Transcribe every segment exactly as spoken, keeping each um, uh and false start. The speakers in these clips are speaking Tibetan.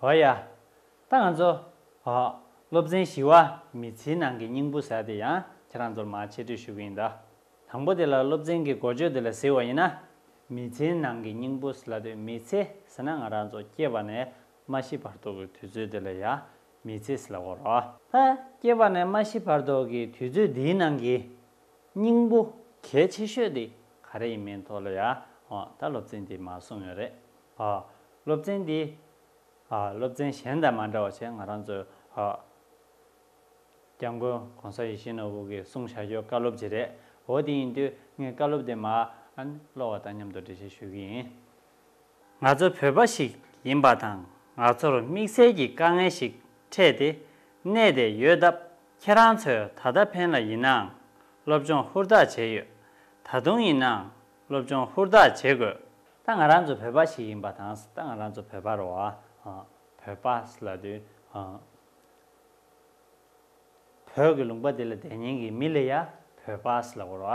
འོ་ཡ། ད་ང་ཚོ་ཨ་སློབ་ཚན་བཞི་པ་མི་ཚེའི་ནང་གི་སྙིང་པོ་ཟེར་དེ་ཡང་ཁྱེད་རང་ཚོར་མར་འཆད་ཁྲིད་ཞུ་གི་ཡིན་ད། དང་པོ་དེ་ལ་སློབ་ཚན་གྱི་འགོ་བརྗོད་དེ་ལ་གཟིགས་པ་ཡིན་ན། མི་ཚེའི་ནང་གི་སྙིང་པོ་ཟེར་ལབ་དུས་མི་ཚེ་ཟེར་ན་ང་རང་ཚོ་སྐྱེས་པ་ནས་མ་ཤི་བར་དུ་གི་དུས་ཚོད་དེ་ལ་ཡ་མི་ཚེ་ཟེར་ལབ་དགོས་རེད། ད་སྐྱེས་པ་ནས་མ་ཤི་བར་དུ་གི་དུས་ཚོད་འདིའི་ནང་གི་སྙིང་པོ་གལ་ཆེ་ཤོས་དེ་ག་རེ་ཡིན་མིན་ཐོག་ལ་ཡ་ཨོ་ད་སློབ་ཚན་འདི་མར་གསུངས་ཡོད་རེད། ཨོ་སློབ་ཚན་འདི་ཨ་སློབ་ཚན་གཞན་དང་མ་འདྲ་བ་བྱས་ང་རང་ཚོའི་ཨ་སྐྱབས་མགོན་གོང་ས་ཡིད་བཞིན་ནོར་བུ་གིས་གསུངས་བཞག་རྒྱུ་བཀའ་སློབ་ཅིག་རེད། འོ་དེ་ཡིན་དུས་ངས་བཀའ་སློབ་དེ་མར་ཨ་ནི་ཀློག་པ་དང་མཉམ་དུ་འགྲེལ་བཤད་ཞུ་གི་ཡིན། ང་ཚོ་བོད་པ་ཞིག་ཡིན་པ་དང་ང་ཚོར་དམིགས་བསལ་གྱི་དཀའ་ངལ་ཞིག་འཕྲད་དེ་གནས་བསྡད་ཡོད་སྟབས། ཁྱེད་རང་ཚོས་ད་ལྟ་ཕན་ལ་ཡིན་ནའང་སློབ་སྦྱོང་ཧུར་ཐག་བྱས་ཡོད། ད་དུང་ཡིན་ནའང་སློབ་སྦྱོང་ཧུར་ཐག་བྱེད་དགོས། ད་ང་རང་ཚོ་བོད་པ་ཞིག་ཡིན་པ་དང་ད་ང་རང་ཚོ་བོད་པ་རེད་བ། ཨ་བོད་པ་ལབ་དུས་ཨ་བོད་ཀྱི་ལུང་པ་དེ་ལ་བསྡད་མཁན་གྱི་མི་ལ་ཡ་བོད་པ་ལབ་དགོས་རེད་བ།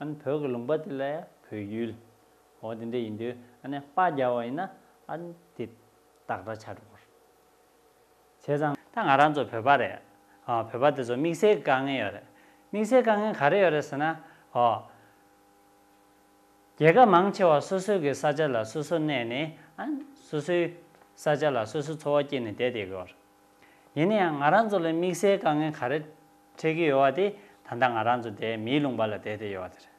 ཨ་ནི་བོད་ཀྱི་ལུང་པ་དེ་ལ་ཡ་བོད་ཡུལ། འོ་དེ་འདྲ་ཡིན་དུས་ཨ་ནི་པ་རྒྱག་པ་ཡིན་ན་ཨ་ནི་དེ་ཏག་ཏག་ཆགས་འགྲོ་གི་རེད། བྱས་ཙང་ད་ང་རང་ཚོ་བོད་པ་རེད། ཨ་བོད་པ་དེ་ཚོ་དམིགས་བསལ་དཀའ་ངལ་ཡོད་རེད། དམིགས་བསལ་དཀའ་ངལ་ག་རེ་ཡོད་རེད་ཟེར་ན། ཨོ། རྒྱལ་ཁབ་མང་ཆེ་བ་སོ་སོའི་གི་ས་ཆ་ལ་སོ་སོ་གནས་ནས་ཨ་སོ་སོའི་ས་ཆ་ལ་སོ་སོའི་འཚོ་བ་སྐྱེལ་ནས་བསྡད་བསྡད་ཀྱི་ཡོད་རེད། ཡིན་ན་ཡང་ང་རང་ཚོ་ལ་དམིགས་བསལ་དཀའ་ངལ་ག་རེ་འཕྲད་ཀྱི་ཡོད་པ་དེ་ད་ལྟ་ང་རང་ཚོ་དེ་མིའི་ལུང་པ་ལ་བསྡད་བསྡད་ཡོད་པ་དེ་རེད།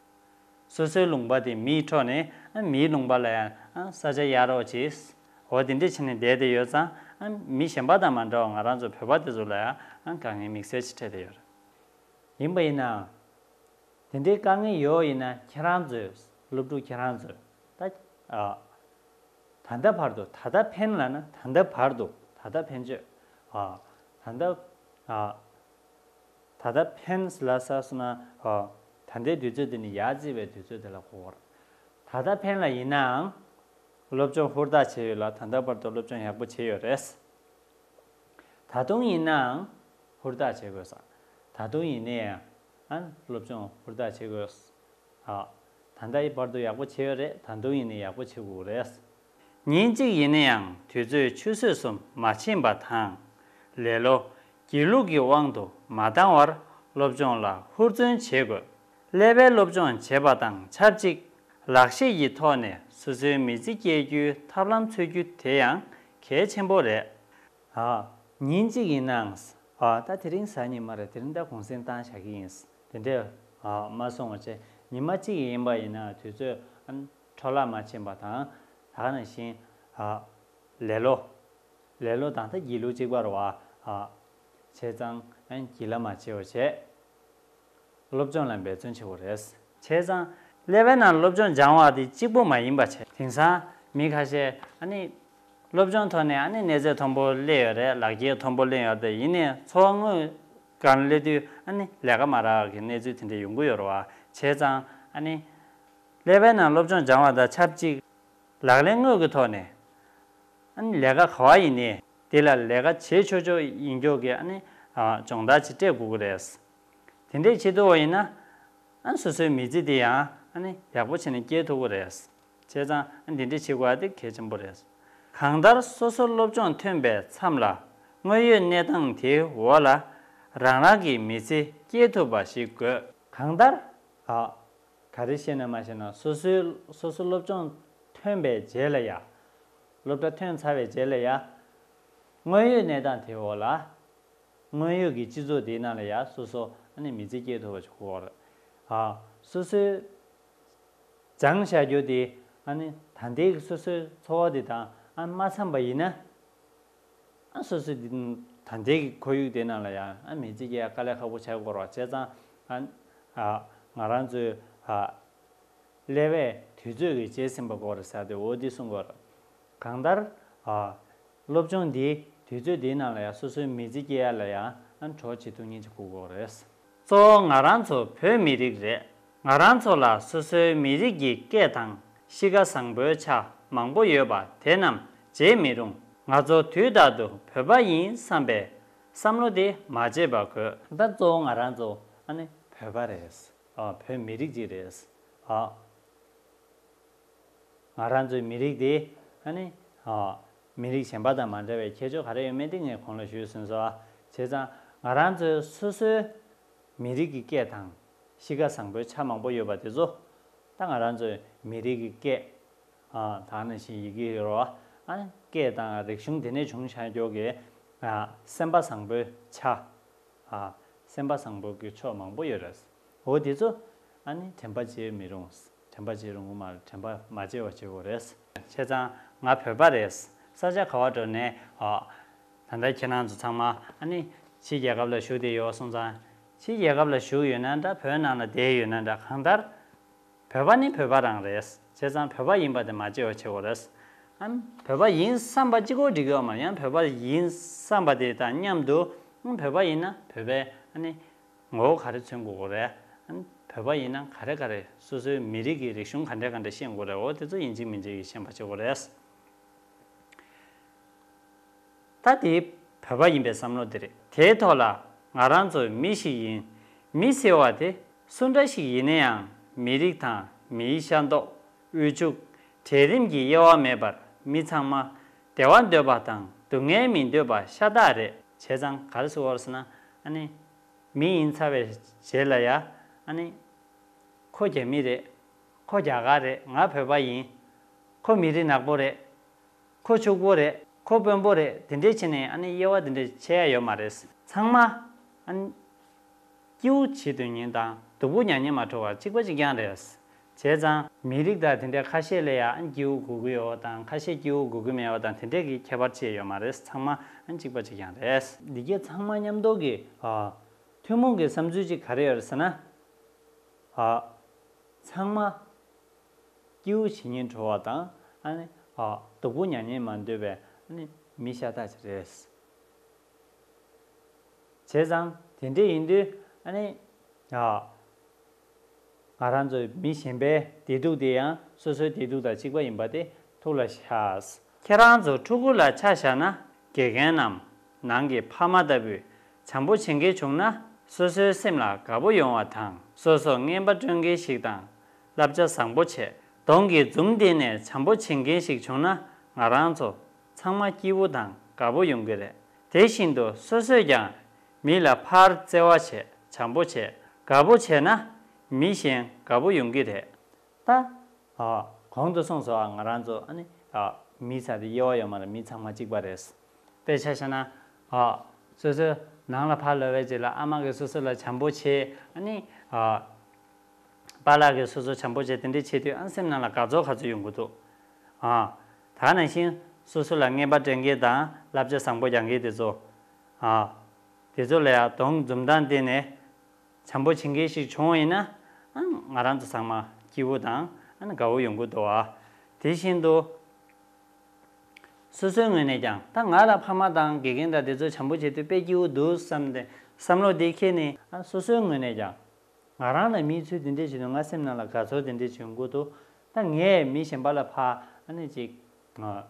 སོ་སོའི་ལུང་པ་དེ་མིའི་འཕྲོག་ནས་ཨ་མིའི་ལུང་པ་ལ་ཡང་ཨ་ས་ཆ་གཡར་རོགས་བྱེད། འོ་དེ་འདྲ་བྱས་ནས་བསྡད་བསྡད་ཡོད་ཙང་ཨ་མི་གཞན་པ་དང་མ་འདྲ་བ་ང་རང་ཚོ་བོད་པ་དེ་ཚོ་ལ་ཡང་ཨ་དཀའ་ངལ་དམིགས་བསལ་ཅིག་འཕྲད་བསྡད་ཡོད་རེད། ཡིན་པ་ཡིན་ནའང་། དེ་འདྲའི་དཀའ་ངལ་ཡོད་ཡིན་ན་ཁྱེད་རང་ཚོས་སློབ་ཕྲུག་ཁྱེད་རང་ཚོས་ད་ཨ་ད་ལྟ་བར་དུ་ད་ལྟ་ཕན་ལབ་ན་ད་ལྟ་བར་དུ་ད་ལྟ་ཕན་ཆོད་ཨ་ད་ལྟ་ཨ། ད་ལྟ་ཕན་ལ་ས་སོང་ན་ཨ་ད་ལྟའི་དུས་ཚོད་འདི་ནི་ཡར་བརྩིས་པའི་དུས་ཚོད་དེ་ལ་གོ་བར། ད་ལྟ་ཕན་ལ་ཡིན་ནའང་སློབ་སྦྱོང་ཧུར་ཐག་བྱས་ཡོད་ལ་ད་ལྟ་བར་དུ་སློབ་སྦྱོང་ཡག་པོ་བྱས་ཡོད་རེད། ད་དུང་ཡིན་ནའང་ཧུར་ཐག་བྱེད་དགོས་ས། ད་དུང་ཡིན་ནའང་ཨ་སློབ་སྦྱོང་ཧུར་ཐག་བྱེད་དགོས། ཨ། ད་ལྟའི་བར་དུ་ཡག་པོ་བྱས་ཡོད་རེད། ད་དུང་ཡིན་ནའི་ཡག་པོ་བྱེད་དགོས་རེད། ཉིན་གཅིག་ཡིན་ན་ཡང་དུས་ཚོད་ཆུད་ཟོས་སུ་མ་ཕྱིན་པ་དང་། ལེ་ལོ། སྒྱིད་ལུག་གི་དབང་དུ་མ་བཏང་བར་སློབ་སྦྱོང་ལ་ཧུར་བརྩོན་བྱེད་དགོས། ཀླད་པའི་སློབ་སྦྱོང་བྱེད་པ་དང་ཆབས་ཅིག་ལག་ཤེས་ཀྱི་ཐོག་ནས་སོ་སོའི་མི་ཚེ་སྐྱེལ་རྒྱུའི་ཐབས་ལམ་འཚོལ་རྒྱུ་དེ་ཡང་གལ་ཆེན་པོ་རེད། ཨ། ཉིན་གཅིག་ཡིན་ནའང་། ཨ། ད་དེ་རིང་གཟའ་ཉི་མ་རེད། དེ་རིང་ད་གུང་སེང་བཏང་བཞག་གི་ཡིན། དེ་འདྲས་ཨ་མ་སོང་བ་བྱས། ཉི་མ་གཅིག་ཡིན་པ་ཡིན་ན་དུས་ཚོད་ཨ་འཕྲོ་བརླག་མ་ཕྱིན་པ་དང་། ད་ག་ནང་བཞིན་ཨ་ལེ་ལོ། ལེ་ལོ་དང་ད་སྒྱིད་ལུག་གཅིག་པ་རེད་བ། ཨ་བྱས་ཙང་ཨ་སྒྱིད་ལ་མ་བྱེད་པ་བྱས། སློབ་སྦྱོང་ལ་འབད་བརྩོན་བྱེད་དགོས་རེད། བྱས་ཙང་ཀླད་པའི་ནང་སློབ་སྦྱོང་སྦྱང་བ་དེ་གཅིག་པོ་མ་ཡིན་པ་བྱས། དེང་སང་མི་ཁ་ཤས་ཨ་ནི་སློབ་སྦྱོང་ཐོག་ནས་ཨ་ནི་གནས་ཚད་མཐོན་པོ་སླེབས་ཡོད་རེད། ལག་འཁྱེར་མཐོན་པོ་ལེན་ཡོད་རེད། ཡིན་ནའི་འཚོ་བ་དངོས་སྒང་སླེབས་དུས་ཨ་ནི་ལས་ཀ་མ་རག་གི་གནས་ཚུལ་དེ་འདྲ་ཡོང་གི་ཡོད་རེད་བ། བྱས་ཙང་ཨ་ནི་ཀླད་པའི་ནང་སློབ་སྦྱོང་སྦྱང་བ་དང་ཆབས་ཅིག་ལག་ལེན་དངོས་ཀྱི་ཐོག་ནས་ཨ་ནི་ལས་ཀ་ག་བ་ཡིན་ནའི་དེ་ལ་ལས་ཀ་བྱེད་ཆོག་ཆོག་ཡིན་ཆོག་གི་ཨ་ནི་སྦྱོང་བརྡར་ཅིག་སྤྲད་དགོས་ཀྱི་རེད། དེ་འདྲས་བྱེད་ཐུབ་པ་ཡིན་ན། ཨ་ནི་སོ་སོའི་མི་ཚེ་དེ་ཡང་ཨ་ནི་ཡག་པོ་བྱས་ནས་སྐྱེལ་ཐུབ་ཀྱི་རེད། བྱས་ཙང་ཨ་ནི་འདི་འདྲས་བྱེད་དགོས་པ་དེ་གལ་ཆེན་པོ་རེད། གང་ལྟར་སོ་སོ་སློབ་སྦྱོང་ཐོན་པའི་མཚམས་ལ་དངོས་ཡོད་གནས་སྟངས་དེའི་འོག་ལ་རང་རང་གི་མི་ཚེ་སྐྱེལ་ཐུབ་པ་ཞིག་དགོས། གང་ལྟར། ཨ། ག་རེ་བཤད་ན་མ་བཤད་ན་སོ་སོའི་སོ་སོ་སློབ་སྦྱོང་ཐོན་པའི་རྗེས་ལ་ཡ། སློབ་གྲྭ་ཐོན་ཚར་བའི་རྗེས་ལ་ཡ། དངོས་ཡོད་གནས་སྟངས་དེའི་འོག་ལ། དངོས་ཡོད་ཀྱི་སྤྱི་ཚོགས་དེའི་ནང་ལ་ཡ་སོ་སོ་ཨ་ནི་མི་ཚེ་སྐྱེལ་ཐུབ་པ་ཞིག་དགོས་རེད། ཨ། སོ་སོའི་སྦྱངས་བཞག་རྒྱུ་དེ་ཨ་ནི་ད་ལྟའི་གི་སོ་སོའི་འཚོ་བ་དེ་དང་ཨ་མ་འཚམས་པ་ཡིན་ན། ཨ་སོ་སོའི་འདི་ད་ལྟའི་གི་ཁོར་ཡུག་དེ་ནང་ལ་ཡ་ཨ་མི་ཚེ་སྐྱེལ་ཡ་དཀའ་ལས་ཁག་པོ་ཆགས་ཀྱི་ཡོད་རེད་བ། བྱས་ཙང་ཨ་ཨ་ང་རང་ཚོའི་ཨ་ཀླད་པས་དུས་ཚོད་ཀྱིས་བྱས་ཟིན་པ་དགོས་རེད་ཟེར་ཏེ་འོ་འདི་གསུང་གི་ཡོད་རེད། གང་ལྟར་ཨ་སློབ་སྦྱོང་འདིའི་དུས་ཚོད་འདིའི་ནང་ལ་ཡང་སོ་སོའི་མི་ཚེ་སྐྱེལ་ཡ་ལ་ཡང་ཨ་གྲོགས་བྱེད་ཐུབ་མཁན་ཅིག་དགོས་ཀྱི་ཡོད་རེད། གཙོ་བོ་ང་རང་ཚོ་བོད་མི་རིགས་རེད། ང་རང་ཚོ་ལ་སོ་སོའི་མི་རིགས་ཀྱི་སྐད་དང་གཤིས་ཀ་བཟང་པོའི་ཆ་མང་པོ་ཡོད་པ་དེ་རྣམས་བརྗེད་མི་རུང་། ང་ཚོ་དུས་རྟག་ཏུ་བོད་པ་ཡིན་བསམ་པའི་བསམ་བློ་དེ་མ་བརྗེད་པ་དགོས། ད་གཙོ་བོ་ང་རང་ཚོ་ཨ་ནི་བོད་པ་རེད། ཨ་བོད་མི་རིགས་ཅིག་རེད། ཨ་ང་རང་ཚོའི་མི་རིགས་དེ་ཨ་ནི་ཨ་ མི་རིགས་གཞན་པ་དང་མ་འདྲ་བའི་ཁྱད་ཆོས་ག་རེ་ཡོད་མེད་དེ་ངས་གོང་ལ་ཞུས་ཟིན་སོང་། བྱས་ཙང་ང་རང་ཚོའི་སོ་སོའི་མི་རིགས་ཀྱི་སྐད་དང་གཤིས་ཀ་བཟང་པོའི་ཆ་མང་པོ་ཡོད་པ་དེ་ཚོ། ད་ང་རང་ཚོའི་མི་རིགས་ཀྱི་སྐད། ཨ། ད་ནང་བཞིན་ཡི་གེ་ཡོད་རེད་བ། ཨ་ནི་སྐད་དང་རིག་གཞུང་དེ་ནས་བྱུང་བཞག་རྒྱུ་གི། ཨ། སེམས་པ་བཟང་པོའི་ཆ། ཨ། སེམས་པ་བཟང་པོ་གི་ཕྱོགས་མང་པོ་ཡོད་རེད། འོ་དེ་ཚོ་ཨ་ནི་དྲན་པ་བརྗེད་མི་རུང་། དྲན་པ་བརྗེད་རུང་གི་མ་རེད། དྲན་པ་མ་བརྗེད་པ་བྱེད་དགོས་རེད། བྱས་ཙང་ང་བོད་པ་རེད། ས་ཆ་ག་བ་འགྲོ་ནས། ཨ། ད་ལྟ་ཁྱེད་རང་ཚོ་ཚང་མ་ཨ་ནི་ཕྱིའི་རྒྱལ་ཁབ་ལ་བཞུགས་བསྡད་ཡོད་སོང་ཙང་། ཕྱིའི་རྒྱལ་ཁབ་ལ་བཞུགས་ཡོད་ན་འདྲ། བོད་ནང་ལ་བསྡད་ཡོད་ན་འདྲ། གང་ལྟར་བོད་པ་ནི་བོད་པ་རང་རེད། བྱས་ཙང་བོད་པ་ཡིན་པ་དེ་མ་བརྗེད་པ་བྱེད་དགོས་རེད། ཨ། བོད་པ་ཡིན་བསམ་པ་གཅིག་པོ་འགྲིག་གི་ཡོད་མ་རེད། ཡང་བོད་པ་ཡིན་བསམ་པ་དེ་དང་མཉམ་དུ། ཨ། བོད་པ་ཡིན་ན་བོད་པའི་ཨ་ནི་ངོ་བོ་ག་རེ་མཚོན་དགོས་ཀྱི་རེད། ཨ། བོད་པ་ཡིན་ན་ག་རེ་ག་རེ་སོ་སོའི་མི་རིགས་ཀྱི་རིག་གཞུང་ག་འདྲ་ག་འདྲ་ཤེས་དགོས་རེད། འོ་དེ་ཚོ་ཡིན་གཅིག་མིན་གཅིག་གིས་ཤེས་པ་བྱེད་དགོས་རེད། ད་དེ་བོད་པ་ཡིན་པའི་བསམ་བློ་དེ་རེད། དེའི་ཐོག་ལ་ང་རང་ཚོ་མི་ཞིག་ཡིན། མི་ཟེར་བ་དེ་སུ་འདྲ་ཞིག་ཡིན་ན་ཡང་མི་རིགས་དང་མིའི་ཤ་མདོག། དབུལ་ཕྱུག། གྲལ་རིམ་གྱི་དབྱེ་བ་མེད་པར་མི་ཚང་མ་བདེ་བ་འདོད་པ་དང་སྡུག་བསྔལ་མི་འདོད་པ་ཤ་སྟག་རེད། བྱས་ཙང་ག་རེ་ཟེར་བ་རེད་ཟེར་ན། ཨ་ནི་མི་ཡིན་ཚར་བའི་རྗེས་ལ་ཡ། ཨ་ནི་ཁོ་རྒྱ་མི་རེད། ཁོ་རྒྱ་གར་རེད། ང་བོད་པ་ཡིན། ཁོ་མི་རིགས་ནག་པོ་རེད། ཁོ་ཕྱུག་པོ་རེད། ཁོ་དཔོན་པོ་རེད། དེ་འདྲས་བྱས་ནས་ཨ་ནི་དབྱེ་བ་དེ་འདྲས་ཕྱེ་ཡ་ཡོད་མ་རེད། ཚང་མ་ཨ་ནི་སྐྱིད་པོ་བྱེད་སྡོད་མཁན་དང་སྡུག་པོ་མྱངས་མཁན་མ་གཏོགས་པ་གཅིག་པ་གཅིག་རྐྱང་རེད། བྱས་ཙང་མི་རིགས་དང་དེ་འདྲས་ཁ་ཤས་ལ་ཡང་ཨ་ནི་སྐྱིད་པོ་དགོས་ཀྱི་ཡོད་པ་དང་། ཁ་ཤས་སྐྱིད་པོ་དགོས་ཀྱི་མེད་པ་དང་། དེ་འདྲས་ཀྱི་ཁྱད་པར་ཕྱེ་ཡོད་མ་རེད། ཚང་མ་ཨ་ནི་གཅིག་པ་གཅིག་རྐྱང་རེད། འདི་གས་ཚང་མ་མཉམ་དུ་གི། ཨ། ཐུན་མོང་གི་བསམ་ཚུལ་གཅིག་ག་རེ་ཡོད་རེད་ཟེར་ན། ཨ། ཚང་མ་སྐྱིད་པོ་བྱེད་སྙིང་བྲོ་བ་དང་། ཨ་ནི། ཨ། སྡུག་པོ་མྱངས་སྙིང་མ་འདོད་པའི་ཨ་ནི་མི་ཤ་སྟག་ཅིག་རེད། བྱས་ཙང་དེ་འདྲས་ཡིན་དུས་ཨ་ནི། ཨ། ང་རང་ཚོས་མི་གཞན་པའི་བདེ་སྡུག་དེ་ཡང་སོ་སོའི་བདེ་སྡུག་དང་གཅིག་པ་ཡིན་པ་དེ་ཐུགས་ལ་བཞག། ཁྱེད་རང་ཚོ་ཕྲུ་གུ་ལ་ཆ་བཞག་ན། དགེ་རྒན་ནམ་ནང་གི་ཕ་མ་ལྟ་བུས་བྱམས་པོ་བྱེད་མཁན་བྱུང་ན། སོ་སོའི་སེམས་ལ་དགའ་པོ་ཡོང་བ་དང་། སོ་སོ་རྔན་པ་སྤྲོད་མཁན་ཞིག་དང་། བསླབ་བྱ་བཟང་པོ་བྱས། གདོང་གི་འཛུམ་བསྟན་ནས་བྱམས་པོ་བྱེད་མཁན་ཞིག་བྱུང་ན། ང་རང་ཚོ་ཚང་མ་སྐྱིད་པོ་དང་དགའ་པོ་ཡོང་གི་རེད། དེ་བཞིན་དུ་སོ་སོས་ཀྱང་མི་ལ་ཕར་བརྩེ་བ་བྱས། བྱམས་པོ་བྱས། དགའ་པོ་བྱས་ན། མི་གཞན་དགའ་པོ་ཡོང་གི་རེད། ད། ཨ། གོང་དུ་སོང་སོང་། ཨ། ང་རང་ཚོ་ཨ་ནི། ཨ། མི་ཟེར་དེ་དབྱེ་བ་ཡོད་མ་རེད། མི་ཚང་མ་གཅིག་པ་རེད། དཔེ་ཆ་བཞག་ན། ཨ། སོ་སོའི་ནང་ལ་ཕར་ལོག་པའི་རྗེས་ལ་ཨ་མ་གིས་སོ་སོ་ལ་བྱམས་པོ་བྱེད། ཨ་ནི། ཨ། པཱ་ལགས་ཀྱིས་སོ་སོ་བྱམས་པོ་བྱེད། དེ་འདྲས་བྱེད་དུས་ཨ་ནི་སེམས་ནང་ལ་དགའ་ཚོར་ག་ཚོད་ཡོང་གི་འདུག། ཨ། ད་ནང་བཞིན་སོ་སོ་ལ་རྔན་པ་སྤྲད་མཁན་དང་བསླབ་བྱ་བཟང་པོ་རྒྱག་མཁན་དེ་ཚོ། ཨ། དེ་ཚོ་ལ་ཡང་གདོང་འཛུམ་མདངས་བསྟན་ནས། བྱམས་པོ་བྱེད་མཁན་ཞིག་བྱུང་བ་ཡིན་ན། ཨ། ང་རང་ཚོ་ཚང་མ་སྐྱིད་པོ་དང་། ཨ་ནི་དགའ་པོ་ཡོང་གི་འདུག། ཨ། དེ་བཞིན་དུ་སོ་སོའི་ངོས་ནས་ཀྱང་ད་ང་ལ་ཕ་མ་དང་དགེ་རྒན་དང་དེ་ཚོ་བྱམས་པོ་བྱེད་དུས་དཔེ་སྐྱིད་པོ་འདུག་བསམ་སྟེ་བསམ་བློ་དེ་འཁྱེར་ནས། ཨ། སོ་སོའི་ངོས་ནས་ཀྱང་ང་རང་ལ་མིས་ཚུལ་དེ་འདྲས་བྱེད་དུས་ང་སེམས་ནང་ལ་དགའ་ཚོར་དེ་འདྲས་བྱུང་གི་འདུག། ད་ངས་མི་གཞན་པ་ལ་ཕར་ཨ་ནི་ཅིག། ཨ།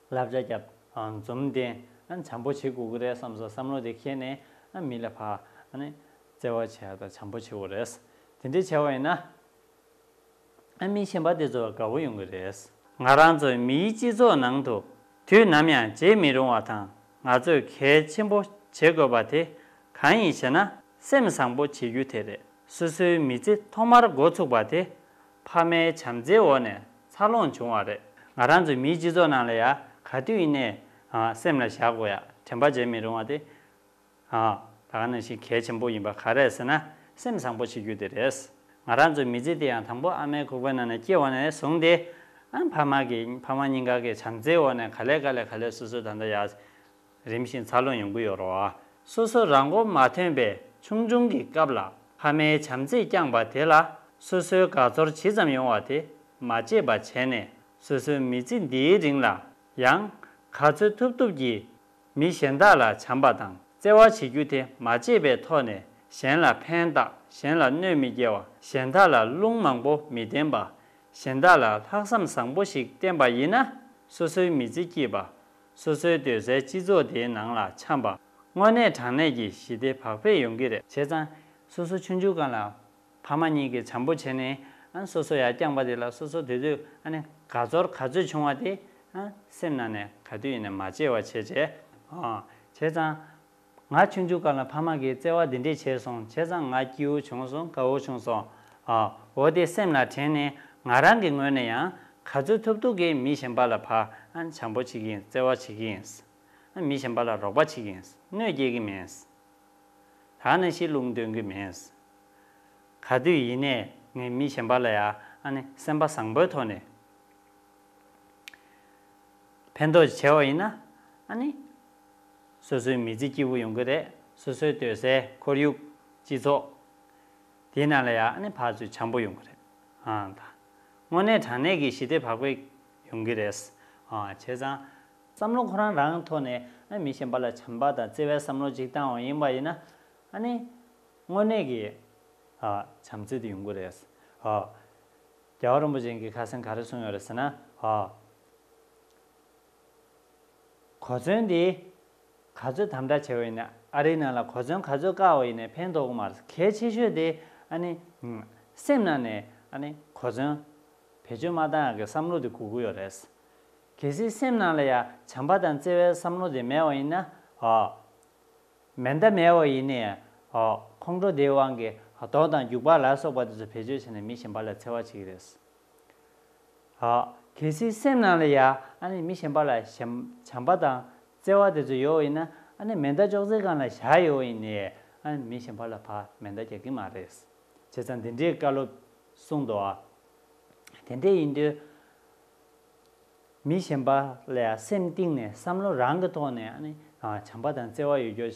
བསླབ་བྱ་རྒྱབ། ཨ། འཛུམ་བསྟན། ཨ། བྱམས་པོ་བྱེད་དགོས་ཀྱི་རེད་བསམ་སོང་། བསམ་བློ་དེ་འཁྱེར་ནས། ཨ། མི་ལ་ཕར་ཨ་ནི་བརྩེ་བ་བྱེད་ཡ་དང་བྱམས་པོ་བྱེད་དགོས་རེད། དེ་འདྲས་བྱས་པ་ཡིན་ན། ཨ། མི་གཞན་པ་དེ་ཚོ་དགའ་པོ་ཡོང་གི་རེད། ང་རང་ཚོའི་མིའི་སྤྱི་ཚོགས་ནང་དུ་དུས་ནམ་ཡང་བརྗེད་མི་རུང་བ་དང་། ང་ཚོས་གལ་ཆེན་པོ་བྱེད་དགོས་པ་དེ་གང་ཡིན་ཞེ་ན། སེམས་བཟང་པོ་བྱེད་རྒྱུ་དེ་རེད། སོ་སོའི་མི་ཚེ་ཐོག་མར་འགོ་ཚུགས་པ་དེ་ཕ་མའི་བྱམས་བརྩེའི་འོག་ནས་འཚར་ལོངས་བྱུང་བ་རེད། ང་རང་ཚོའི་མིའི་སྤྱི་ཚོགས་ནང་ལ་ཡ་ག་དུས་ཡིན་ནའི། ཨ། སེམས་ལ་བཞག་དགོས་ཡ། དྲན་པ་བརྗེད་མི་རུང་བ་དེ། ཨ། ད་ག་ནང་བཞིན་གལ་ཆེན་པོ་ཡིན་པ་ག་རེ་རེད་ཟེར་ན། སེམས་བཟང་པོ་བྱེད་རྒྱུ་དེ་རེད། ང་རང་ཚོའི་མི་ཚེ་དེ་ཡང་དང་པོ་ཨ་མའི་ཁོག་པའི་ནང་ནས་སྐྱེ་བ་ནས་བཟུང་སྟེ། ཨ། ཕ་མ་གི། ཕ་མ་གཉིས་ཀ་གི་བྱམས་བརྩེའི་འོག་ནས་ག་ལེ་ག་ལེ་ག་ལེ་སོ་སོ་ད་ལྟ་ཡ་རིམ་བཞིན་འཚར་ལོངས་ཡོང་གི་ཡོད་རེད་བ། སོ་སོ་རང་མགོ་མ་ཐོན་པའི་ཆུང་ཆུང་གི་སྐབས་ལ་ཕ་མའི་བྱམས་བརྩེས་བསྐྱངས་པ་དེ་ལ་སོ་སོའི་དགའ་ཚོར་ཇི་ཙམ་ཡོང་བ་དེ་མ་བརྗེད་པ་བྱས་ནས། སོ་སོའི་མི་ཚེ་འདིའི་རིང་ལ་ཡང་ག་ཚོད་ཐུབ་ཐུབ་ཀྱིས། མི་གཞན་དག་ལ་བྱམས་པ་དང་བརྩེ་བ་བྱེད་རྒྱུ་དེ་མ་བརྗེད་པའི་ཐོག་ནས། གཞན་ལ་ཕན་བཏགས། གཞན་ལ་གནོད་མི་སྐྱེལ་བ། གཞན་དག་ལ་རླུང་མང་པོ་མི་བསྟན་པ། གཞན་དག་ལ་ལྷག་བསམ་བཟང་པོ་ཞིག་བསྟན་པ་ཡིན་ན། སོ་སོའི་མི་ཚེ་སྐྱིད་པ། སོ་སོའི་སྡོད་སའི་སྤྱི་ཚོགས་དེའི་ནང་ལ་འཆམ་པ། དངོས་གནས་དྲང་གནས་ཀྱི་ཞི་བདེ་བག་ཕེབས་ཡོང་གི་རེད། བྱས་ཙང་སོ་སོ་ཆུང་ཆུང་སྒང་ལ་ཕ་མ་གཉིས་ཀྱིས་བྱམས་པོ་བྱས་ནས། ཨ། སོ་སོ་ཡར་བསྐྱངས་པ་དེ་ལ་སོ་སོ་དེ་དུས་ཨ་ནི་དགའ་ཚོར་ག་ཚོད་བྱུང་བ་དེ། སེམས་ནང་ནས་ག་དུས་ཡིན་ནའི་མ་བརྗེད་པ་བྱས་བྱས། བྱས་ཙང་། ང་ཆུང་ཆུང་སྐབས་ལ་ཕ་མ་གིས་བརྩེ་བ་འདི་འདྲས་བྱས་སོང་། བྱས་ཙང་ང་སྐྱིད་པོ་བྱུང་སོང་། དགའ་བོ་བྱུང་སོང་། འོ་དེ་སེམས་ལ་དྲན་ནས་ང་རང་གི་ངོས་ནས་ཡང་ག་ཚོད་ཐུབ་ཐུབ་ཀྱིས་མི་གཞན་པ་ལ་ཕར་བྱམས་པོ་བྱེད་ཀྱི་ཡིན། བརྩེ་བ་བྱེད་ཀྱི་ཡིན། མི་གཞན་པ་ལ་རོགས་པ་བྱེད་ཀྱི་ཡིན། གནོད་སྐྱེལ་གྱི་མིན། དག་ནང་བཞིན་རླུང་འདོན་གྱི་མིན། ག་དུས་ཡིན་ནའི་ངས་མི་གཞན་པ་ལ་ཡང་སེམས་པ་བཟང་པོའི་ཐོག་ནས། ཕན་ཐོགས་བྱས་པ་ཡིན་ན། ཨ་ནི། སོ་སོའི་མི་ཚེ་སྐྱིད་པོ་ཡོང་གི་རེད། སོ་སོའི་སྡོད་སའི་ཁོར་ཡུག་སྤྱི་ཚོགས། དེའི་ནང་ལ་ཡང་ཨ་ནི་ཕར་ཚུར་བྱམས་པོ་ཡོང་གི་རེད། ཨང་ད། དངོས་གནས་དྲང་གནས་ཀྱི་ཞི་བདེ་བག་ཕེབས་ཡོང་གི་རེད། ཨང་བྱས་ཙང་། བསམ་བློ་ཁོ་རང་རང་ཐོག་ནས་ཨ་མི་གཞན་པ་ལ་བྱམས་པ་དང་བརྩེ་བའི་བསམ་བློ་ཅིག་བཏང་བ་ཡིན་པ་ཡིན་ན། ཨ་ནི། དངོས་གནས་ཀྱི། ཨ། བྱམས་བརྩེ་དེ་ཡོང་གི་རེད། ཨ། རྒྱལ་བ་རིན་པོ་ཆེ་གིས་ཁ་སང་ག་རེ་གསུངས་ཡོད་རེད་ཟེར་ན། ཨ། གོ་མཚོན་དེ་ག་ཚོད་དམ་དྲག་བྱས་པ་ཡིན་ན། ཨ་རིའི་ནང་ལ་གོ་མཚོན་ག་ཚོད་བཀག་པ་ཡིན་ནའི་ཕན་ཐོགས་ཀྱི་མ་རེད། གལ་ཆེ་ཤོས་དེ་ཨ་ནི། སེམས་ནང་ནས་ཨ་ནི་གོ་མཚོན་བེད་སྤྱོད་མ་བཏང་ཡག་གི་བསམ་བློ་དེ་དགོས་ཀྱི་ཡོད་རེད། གལ་སྲིད་སེམས་ནང་ལ་ཡང་བྱམས་པ་དང་བརྩེ་བའི་བསམ་བློ་དེ་མེད་པ་ཡིན་ན། ཨ། མེ་མདའ་མེད་པ་ཡིན་ནའི། ཨོ། ཁོང་ཁྲོ་དེའི་དབང་གིས་རྡོ་དང་རྒྱུག་པ་ལ་སོགས་པ་དེ་ཚོ་བེད་སྤྱོད་བྱས་ནས་མི་གཞན་པ་ལ་འཚེ་བ་བྱེད་ཀྱི་རེད། ཨོ། གལ་སྲིད་སེམས་ནང་ལ་ཡ། ཨ་ནི་མི་གཞན་པ་ལ་བྱམས་བྱམས་པ་དང་བརྩེ་བ་དེ་ཚོ་ཡོད་པ་ཡིན་ན། ཨ་ནི་མེ་མདའ་ཅོག་ཙེ་སྒང་ལ་བཞག་ཡོད་པ་ཡིན་ནའི། ཨ་ནི་མི་གཞན་པ་ལ་ཕར་མེ་མདའ་རྒྱག་གི་མ་རེད། བྱས་ཙང་འདི་འདྲའི་བཀའ་སློབ་གསུངས་འདུག་ཨ། དེ་འདྲ་ཡིན་དུས། མི་གཞན་པ་ལ་ཡང་སེམས་གཏིང་ནས་བསམ་བློ་རང་གི་ཐོག་ནས། ཨ་ནི། ཨ། བྱམས་པ་དང་བརྩེ་བ་ཡོད་རྒྱུ་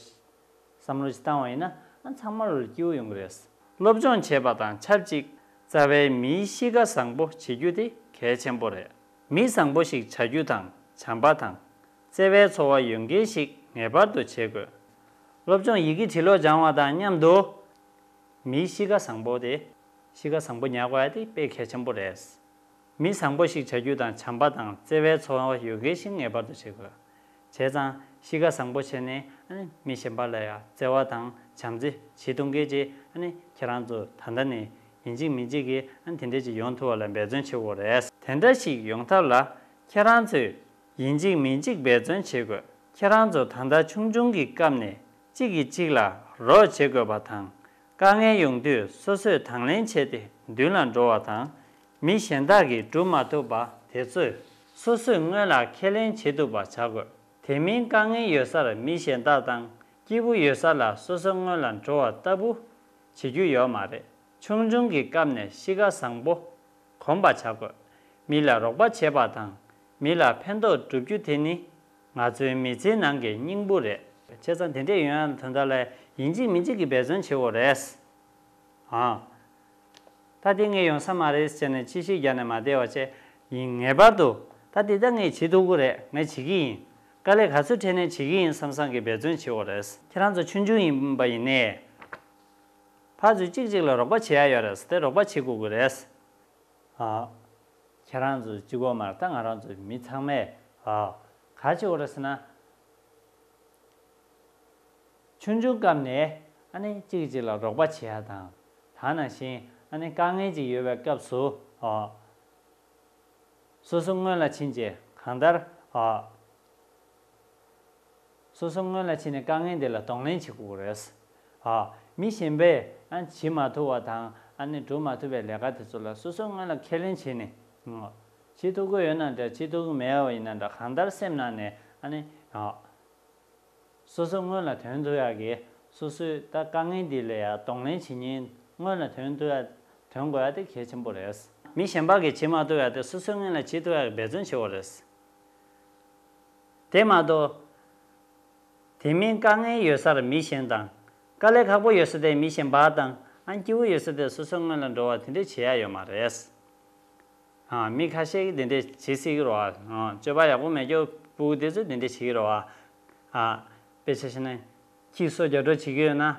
བསམ་བློ་ཞིག་བཏང་བ་ཡིན་ན། ཨ། ཚང་མ་ལ་སྐྱིད་པོ་ཡོང་གི་རེད། སློབ་སྦྱོང་བྱེད་པ་དང་ཆབས་ཅིག་རྩ་བའི་མིའི་གཤིས་ཀ་བཟང་པོ་བྱེད་རྒྱུ་དེ་གལ་ཆེན་པོ་རེད། མི་བཟང་པོ་ཞིག་བྱ་རྒྱུ་དང་། བྱམས་པ་དང་། བརྩེ་བའི་ཚོར་བ་ཡོད་མཁན་ཞིག་ངེས་པར་དུ་བྱེད་དགོས། སློབ་སྦྱོང་ཡི་གེ་བྲིས་ཀློག་སྦྱང་བ་དང་མཉམ་དུ། མིའི་གཤིས་ཀ་བཟང་པོ་དེ། གཤིས་ཀ་བཟང་པོ་ཉར་དགོས་ཡ་དེ་དཔེ་གལ་ཆེན་པོ་རེད། མི་བཟང་པོ་ཞིག་བྱ་རྒྱུ་དང་། བྱམས་པ་དང་བརྩེ་བའི་ཚོར་བ་ཡོད་མཁན་ཞིག་ངེས་པར་དུ་བྱེད་དགོས། བྱས་ཙང་གཤིས་ཀ་བཟང་པོ་བྱས་ནས། ཨ་ནི་མི་གཞན་པ་ལ་ཡང་བརྩེ་བ་དང་བྱམས་བརྩེ་བྱེད་ཐུབ་མཁན་ཅིག་ཨ་ནི་ཁྱེད་རང་ཚོ་ད་ལྟ་ནས་ཡིན་གཅིག་མིན་གཅིག་གིས། ཨ་ནི་དེ་འདྲ་ཅིག་ཡོང་ཐུབ་པ་ལ་འབད་བརྩོན་བྱེད་དགོས་རེད། དེ་འདྲ་ཞིག་ཡོང་ཐབས་ལ་ཁྱེད་རང་ཚོས་ཡིན་གཅིག་མིན་གཅིག་འབད་བརྩོན་བྱེད་དགོས། ཁྱེད་རང་ཚོ་ད་ལྟ་ཆུང་ཆུང་གི་སྐབས་ནས་གཅིག་གིས་གཅིག་ལ་རོགས་བྱེད་དགོས་པ་དང་། དཀའ་ངལ་ཡོང་དུས་སོ་སོས་དང་ལེན་བྱས་ཏེ་མདུན་ལ་འགྲོ་བ་དང་། མི་གཞན་དག་གིས་སྒྲུབ་མ་ཐུབ་པ་དེ་ཚོས་སོ་སོས་སྔོན་ལ་ཁས་ལེན་བྱེད་ཐུབ་པ་བྱ་དགོས། དེ་མིན་དཀའ་ངལ་ཡོད་སར་མི་གཞན་དག་དང་། སྐྱིད་པོ་ཡོད་ས་ལ་སོ་སོ་སྔོན་ལ་འགྲོ་བ་ལྟ་བུ་བྱེད་རྒྱུ་ཡོད་མ་རེད། ཆུང་ཆུང་གི་སྐབས་ནས་གཤིས་ཀ་བཟང་པོ་གོམས་པ་བྱ་དགོས། མི་ལ་རོགས་པ་བྱེད་པ་དང་། མི་ལ་ཕན་ཐོགས་སྒྲུབ་རྒྱུ་དེ་ནི་ང་ཚོའི་མི་ཚེའི་ནང་གི་སྙིང་པོ་རེད། བྱས་ཙང་དེ་འདྲས་ཡོང་ཡག་དོན་དག་ལ་ཡིན་གཅིག་མིན་གཅིག་གིས་འབད་བརྩོན་བྱེད་དགོས་རེད། ཨང་། ད་དེ་ངས་ཡོང་ས་མ་རེད་ཟེར་ནས་ཕྱི་བཤོལ་རྒྱག་ནས་མ་བསྡད་པ་བྱས། ཡིན། ངེས་པར་དུ་ད་དེ་ད་ངས་བྱེད་ཐུབ་ཀྱི་རེད། ངས་བྱེད་ཀྱི་ཡིན། དཀའ་ལས་ག་ཚོད་འཕྲད་ནའི་བྱེད་ཀྱི་ཡིན་བསམ་བསམ་གྱིས་འབད་བརྩོན་བྱེད་དགོས་རེད། ཁྱེད་རང་ཚོ་ཆུང་ཆུང་ཡིན་པ་ཡིན་ནའི། ཕར་ཚུར་གཅིག་གཅིག་ལ་རོགས་པ་བྱེད་ཡ་ཡོད་རེད། དེ་རོགས་པ་བྱེད་དགོས་ཀྱི་རེད། ཨ། ཁྱེད་རང་ཚོ་གཅིག་པོ་མ་རེད། ད་ང་རང་ཚོ་མི་ཚང་མས། ཨ། ག་བྱེད་དགོས་རེད་ཟེར་ན། ཆུང་ཆུང་སྐབས་ནས་ཨ་ནི་གཅིག་གིས་གཅིག་ལ་རོགས་པ་བྱེད་ཡ་དང་། ད་ནང་བཞིན་ཨ་ནི་དཀའ་ངལ་ཅིག་ཡོད་པའི་སྐབས་སུ། ཨ། སོ་སོ་སྔོན་ལ་ཕྱིན་བྱས་གང་ལྟར། ཨ། སོ་སོ་སྔོན་ལ་ཕྱིན་ནས་དཀའ་ངལ་འདི་ལ་གདོང་ལེན་བྱེད་དགོས་རེད། ཨ། མི་གཞན་པས་ཨ་བྱེད་མ་ཐུབ་པ་དང་། ཨ་ནི་སྒྲུབ་མ་ཐུབ་པའི་ལས་ཀ་དེ་ཚོ་ལ་སོ་སོ་སྔོན་ལ་ཁས་ལེན་བྱས་ནས། ཨ། བྱེད་ཐུབ་ཀྱི་ཡོད་ན་འདྲ། བྱེད་ཐུབ་ཀྱི་མེད་པ་ཡིན་ན་འདྲ། གང་ལྟར་སེམས་ནང་ནས་ཨ་ནི། ཨ། སོ་སོ་སྔོན་ལ་ཐོན་ཐུབ་ཡག་གི། སོ་སོས་ད་དཀའ་ངལ་འདི་ལ་ཡང་གདོང་ལེན་བྱེད་མཁན། སྔོན་ལ་ཐོན་ཐུབ་ཡག་ཐོན་དགོས་ཡག་དེ་གལ་ཆེན་པོ་རེད། མི་གཞན་པ་གིས་བྱེད་མ་ཐུབ་ཡག་དེ་སོ་སོའི་སྔོན་ལ་བྱེད་ཐུབ་ཡག་གི་འབད་བརྩོན་བྱེད་དགོས་རེད། དེ་མ་གཏོགས། དེ་མིན་དཀའ་ངལ་ཡོད་སར་མི་གཞན་དང་། དཀའ་ལས་ཁག་པོ་ཡོད་ས་དེ་མི་གཞན་པ་དང་། ཨ། སྐྱིད་པོ་ཡོད་ས་དེ་སོ་སོའི་སྔོན་ལ་འགྲོ་བ་དེ་འདྲས་བྱེད་ཡག་ཡོད་མ་རེད། ཨ། མི་ཁ་ཤས་ཀྱིས་དེ་འདྲས་བྱེད་སྲིད་ཀྱི་རེད་བ། ཨ། སྤྱོད་པ་ཡག་པོ་མེད་རྒྱུ་སྤུ་གུ་དེ་ཚོས་དེ་འདྲས་བྱེད་ཀྱི་རེད་བ། ཨ། དཔེ་ཆ་བཞག་ན། ཁྱི་སོ་རྒྱག་གྲབས་བྱེད་ཀྱི་ཡོད་ན།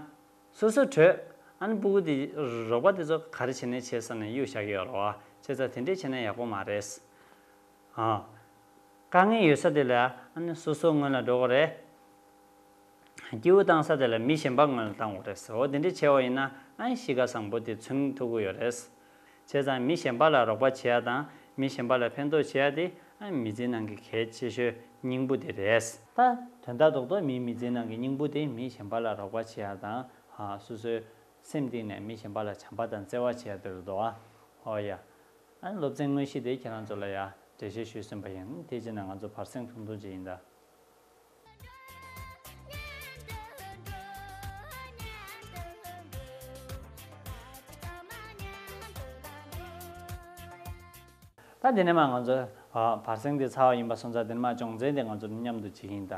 སོ་སོ་བྲོས། ཨ་ནི་སྤུ་གུ་དེ། རོགས་པ་དེ་ཚོ་ག་རེ་བྱས་ནའི་བྱེད་བསམ་ནས་གཡུག་བཞག་གི་ཡོད་རེད་བ། བྱས་ཙང་དེ་འདྲས་བྱས་ན་ཡག་པོ་མ་རེད། ཨ། དཀའ་ངལ་ཡོད་ས་དེ་ལ་ཨ་ནི་སོ་སོ་སྔོན་ལ་འགྲོ་དགོས་རེད། སྐྱིད་པོ་བཏང་ས་དེ་ལ་མི་གཞན་པ་སྔོན་ལ་བཏང་དགོས་རེད། འོ་དེ་འདྲ་བྱས་པ་ཡིན་ན་ཨ་ནི་གཤིས་ཀ་བཟང་པོ་དེ་མཚོན་ཐུབ་ཀྱི་ཡོད་རེད། བྱས་ཙང་མི་གཞན་པ་ལ་རོགས་པ་བྱེད་ཡ་དང་། མི་གཞན་པ་ལ་ཕན་ཐོགས་བྱེད་ཡ་དེ་ ཨ་མི་ཚེའི་ནང་གི་གལ་ཆེ་ཤོས་སྙིང་པོ་དེ་རེད། ད་དོན་དག་རྡོག་རྡོག་མིའི་མི་ཚེའི་ནང་གི་སྙིང་པོ་དེ་མི་གཞན་པ་ལ་རོགས་པ་བྱེད་ཡ་དང་། ཨ་སོ་སོའི་སེམས་གཏིང་ནས་མི་གཞན་པ་ལ་བྱམས་པ་དང་བརྩེ་བ་བྱེད་ཡ་དེ་རེད་དོ། ཨ་ཨོ་ཡ། ཨ་སློབ་ཚན་དངོས་གཞི་དེ་ཁྱེད་རང་ཚོ་ལ་ཡ་འགྲེལ་བཤད་ཞུས་ཟིན་པ་ཡིན། དེ་རྗེས་ནས་ང་ཚོ་བར་གསེང་ཐུང་ཐུང་ཅིག་ཡིན་ད། ད་དེ་ནས་མ་ང་ཚོ་ཨ་བར་གསེང་དེ་ཚར་བ་ཡིན་པ་སོང་ཙང་། དེ་ནས་མ་སྦྱོང་ཚན་དེ་ང་ཚོ་མཉམ་དུ་བྱེད་ཀྱི་ཡིན་ད།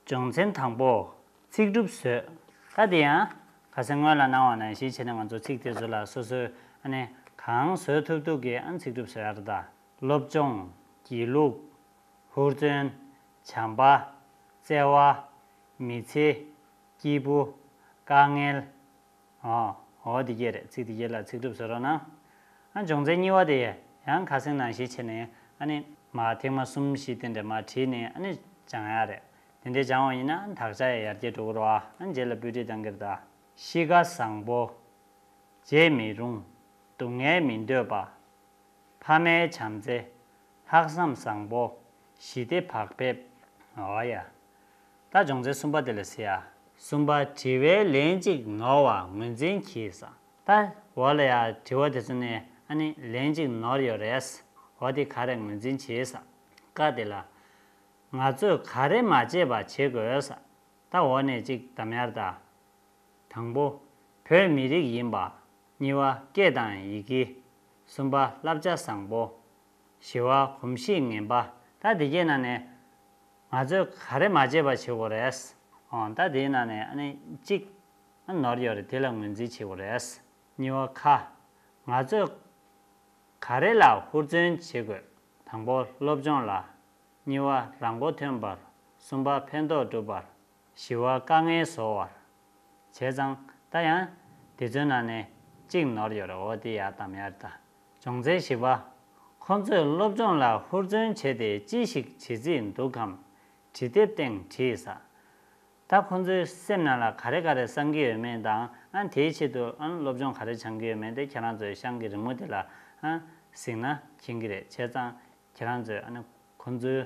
སྦྱོང་ཚན་དང་པོ། ཚིག་གྲུབ་བཟོས། ད་དེ་ཡང་ཁ་སང་སྔོན་ལ་གནང་བ་ནང་བཞིན་བྱས་ནས། ང་ཚོ་ཚིག་དེ་ཚོ་ལ་སོ་སོས་ཨ་ནི་གང་བཟོ་ཐུབ་ཐུབ་ཀྱིས་ཨ་ནི་ཚིག་གྲུབ་བཟོ་ཡ་རེད་ད། སློབ་སྦྱོང་། སྒྱིད་ལུག། ཧུར་བརྩོན། བྱམས་པ། བརྩེ་བ། མི་ཚེ། སྐྱིད་པོ། དཀའ་ངལ། ཨོ། ཨོ་དེ་གས་རེད། ཚིག་དེ་གས་ལ་ཚིག་གྲུབ་བཟོ་རོགས་གནང་། ཨ་སྦྱོང་ཚན་གཉིས་པ་དེ་ཡང་ཁ་སང་ནང་བཞིན་བྱས་ནས། ཨ་ནི་མ་ཐེངས་མ་གསུམ་བཞི་དེ་འདྲ་མ་བྲིས་ནས་ཨ་ནི་སྦྱང་ཡ་རེད། དེ་འདྲས་སྦྱང་བ་ཡིན་ན་དག་ཆ་ཡང་ཡར་རྒྱས་འགྲོ་གི་རེད་བ། ཨ་རྗེས་ལ་སྤུས་འདྲི་གཏང་གི་རེད་ད། གཤིས་ཀ་བཟང་པོ། བརྗེད་མི་རུང་། སྡུག་བསྔལ་མི་འདོད་པ། ཕ་མའི་བྱམས་བརྩེ། ལྷག་བསམ་བཟང་པོ། ཞི་བདེ་བག་ཕེབས། ཨོ་ཡ། ད་སྦྱོང་ཚན་གསུམ་པ་དེ་ལ་གཟིགས་ཨ། གསུམ་པ། དྲི་བའི་ལན་གཅིག་ནོར་བ་ངོས་འཛིན་གྱིས་ཟེར། ད་འོག་ལ་ཡ་དྲི་བ་དེ་ཚོ་ནས་ཨ་ནི་ལན་གཅིག་ནོར་ཡོད་རེད། འོ་དེ་ག་རེ་ངོས་འཛིན་བྱེད་ཟེར། ཀ་དེ་ལ། ང་ཚོས་ག་རེ་མ་བརྗེད་པ་བྱེད་དགོས་ཟེར། ད་འོག་ནས་གཅིག་གདམ་ཡ་རེད་ད། དང་པོ། བོད་མི་རིགས་ཡིན་པ། གཉིས་པ། སྐད་དང་ཡི་གེ། གསུམ་པ། བསླབ་བྱ་བཟང་པོ། བཞི་པ། གོམས་གཤིས་ངན་པ། ད་འདི་གའི་ནང་ནས་ང་ཚོས་ག་རེ་མ་བརྗེད་པ་བྱེད་དགོས་རེད། ཨོ། ད་དེའི་ནང་ནས་ཨ་ནི་གཅིག་ཨ་ནོར་ཡོད་རེད། དེ་ལ་ངོས་འཛིན་བྱེད་དགོས་རེད། གཉིས་པ། ཁ། ང་ཚོས་ག་རེ་ལ་ཧུར་བརྩོན་བྱེད་དགོས། དང་པོ། སློབ་སྦྱོང་ལ། གཉིས་པ། རང་མགོ་ཐོན་པར། གསུམ་པ། ཕན་ཐོགས་སྒྲུབ་པར། བཞི་པ། དཀའ་ངལ་བཟོ་བར། བྱས་ཙང་ད་ཡང་དེ་ཚོའི་ནང་ནས་གཅིག་ནོར་ཡོད་རེད། འོ་དེ་ཡར་གདམ་ཡ་རེད་ད། སྦྱོང་ཚན་བཞི་པ། ཁོ་ཚོས་སློབ་སྦྱོང་ལ་ཧུར་བརྩོན་བྱས་ཏེ་ཅི་ཞིག་བྱེད་རྩིས་འདུག་གམ། བྲིས་དེབ་སྟེང་བྲིས་ས། ད་ཁོ་ཚོའི་སེམས་ནང་ལ་ག་རེ་ག་རེ་བསམ་གྱི་ཡོད་མེད་དང་། ཨ་དེའི་ཆེད་དུ་ཨ་སློབ་སྦྱོང་ག་རེ་སྦྱང་གི་ཡོད་མེད་དེ་ཁྱེད་རང་ཚོའི་ཤང་གི་རི་མོ་དེ་ལ་ཨ་གཟིགས་ན་མཁྱེན་གྱི་རེད། བྱས་ཙང་ཁྱེད་རང་ཚོས་ཨ་ནི་ཁོ་ཚོའི་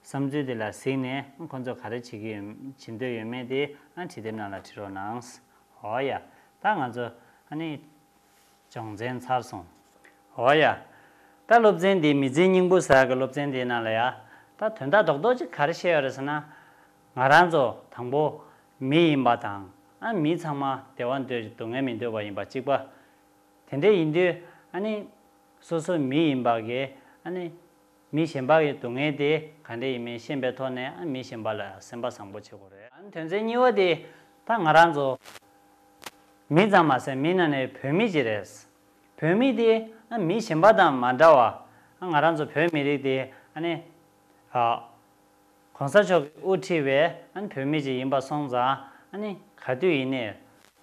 བསམ་ཚུལ་དེ་ལ་གཟིགས་ནས་ཁོ་ཚོ་ག་རེ་བྱེད་ཀྱི་ཡོད། བྱེད་འདོད་ཡོད་མེད་དེ་ཨ་བྲིས་དེབ་ནང་ལ་བྲིས་རོགས་གནང་། འོ་ཡ། ད་ང་ཚོ་ཨ་ནི་སྦྱོང་ཚན་ཚར་སོང་། འོ་ཡ། ད་སློབ་ཚན་འདི་མི་ཚེའི་སྙིང་པོ་ཟེར་གི་སློབ་ཚན་འདིའི་ནང་ལ་ཡ། ད་དོན་དག་རྡོག་རྡོག་ཅིག་ག་རེ་བཤད་ཡོད་རེད་ཟེར་ན། ང་རང་ཚོ་དང་པོ་མི་ཡིན་པ་དང་། ཨ་མི་ཚང་མ་བདེ་བ་འདོད་ཅིང་སྡུག་བསྔལ་མི་འདོད་པ་ཡིན་པ་གཅིག་པ། དེ་འདྲ་ཡིན་དུས་ཨ་ནི་སོ་སོ་མི་ཡིན་པ་གི་ཨ་ནི་མི་གཞན་པ་གི་སྡུག་བསྔལ་དེ་ག་འདྲ་ཡིན་མིན་ཤེས་པའི་ཐོག་ནས་ཨ་མི་གཞན་པ་ལ་སེམས་པ་བཟང་པོ་བྱེད་དགོས་རེད། ཨ་ནི་དོན་ཚན་གཉིས་པ་དེ་ད་ང་རང་ཚོ་མི་ཙམ་མ་ཟད་མི་ནང་ནས་བོད་མི་ཅིག་རེད། བོད་མི་དེ་ཨ་མི་གཞན་པ་དང་མ་འདྲ་བ། ཨ་ང་རང་ཚོ་བོད་མི་རིགས་དེ་ཨ་ནི་ཨ་གོང་ས་མཆོག་གིས་དབུ་ཁྲིད་པའི་ཨ་ནི་བོད་མི་ཅིག་ཡིན་པ་སོང་ཙང་། ཨ་ནི་ག་དུས་ཡིན་ནའི་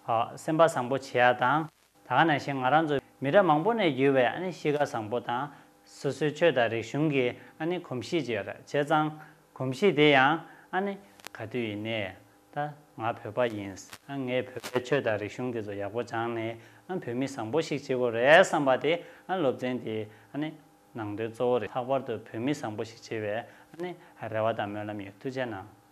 ཨ་སེམས་པ་བཟང་པོ་བྱེད་ཡ་དང་། ད་ག་ནང་བཞིན་ང་རང་ཚོ་མི་རབས་མང་པོ་ནས་བརྒྱུད་པའི་ཨ་ནི་གཤིས་ཀ་བཟང་པོ་དང་། སོ་སོའི་ཆོས་དང་རིག་གཞུང་གི་ཨ་ནི་གོམས་གཤིས་ཅིག་ཡོད་རེད། བྱས་ཙང་གོམས་གཤིས་དེ་ཡང་ཨ་ནི་ག་དུས་ཡིན་ནའི་ད་ང་བོད་པ་ཡིན། ཨ་ངས་བོད་པའི་ཆོས་དང་རིག་གཞུང་དེ་ཚོ་ཡག་པོ་སྦྱངས་ནས་ཨ་བོད་མི་བཟང་པོ་ཞིག་བྱེད་དགོས་རེད་བསམ་པ་དེ་ཨ་སློབ་ཚན་དེའི་ཨ་ནི་ནང་དོན་གཙོ་བོ་རེད། ལྷག་པར་དུ་བོད་མི་བཟང་པོ་ཞིག་བྱེད་པའི་ཨ་ནི་རེ་བ་དང་སྨོན་ལམ་ཡོད། ཐུགས་རྗེ་གནང་།